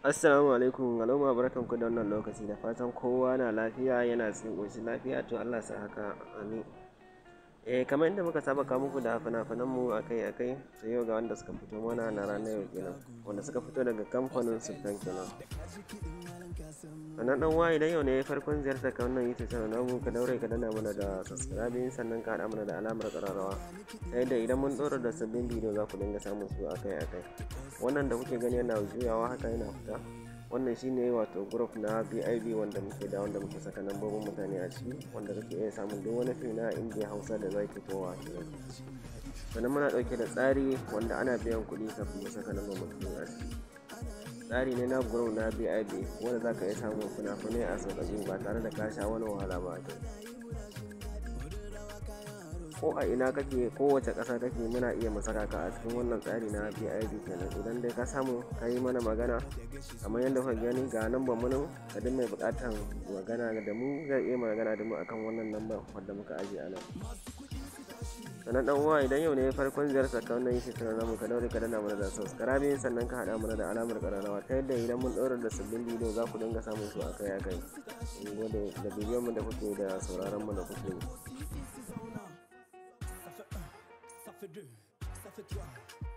Assalamu alaikum al'umma, barkanku da wannan lokaci, da fatan kowa na lafiya, yana cikin ƙoshin lafiya. To, Allah sa haka, amin. Kamar inda muka saba kawo muku da fina-finan mu akai-akai, to yau ga wanda suka fito mana na ranar yau kenan, wanda suka fito daga kamfanin Sultan kenan. Sannan dan uwa, idan yau ne farkon ziyartar ka wannan YouTube channel namu, ka daure ka danna mana da subscribing, sannan ka haɗa mana da alamar ƙararrawa, ta yadda idan mun ɗora da sabbin bidiyo za ku dinga samun su akai-akai. Wannan da kuke gani yana juyawa haka yana fita, wannan shine wato group na VIP wanda muke da, wanda muke saka lambobin mutane a ciki, wanda kake iya samun duk wani fim na Indiya, Hausa da zai fitowa kenan. Sannan muna ɗauke da tsari wanda ana biyan kuɗi kafin mu saka lambar mutum a ciki. Tsari ne na group na VIP wanda za ka iya samun fina-finai a sauƙaƙe ba tare da ka sha wani wahala ba a kai. Ko a ina kake, kowace ƙasa kake, muna iya mu saka ka a cikin wannan tsari na VIP kenan, idan dai ka samu ka yi mana magana. Kamar yadda kuka gani, ga nambar mu nan, ga duk mai buƙatan magana da mu zai iya magana da mu akan wannan lambar wadda muka ajiye a nan. Sannan dan uwa, idan yau ne farkon ziyartar ka wannan YouTube channel namu, ka daure ka danna mana da subscribe, sannan ka haɗa mana da alamar ƙararrawa, ta yadda idan mun ɗaura da sabbin bidiyo za ku dinga samun su akai-akai. Mun gode da bibiyan mu da kuke da sauraron mu da kuke yi. Ça fait un, ça fait deux, ça fait trois.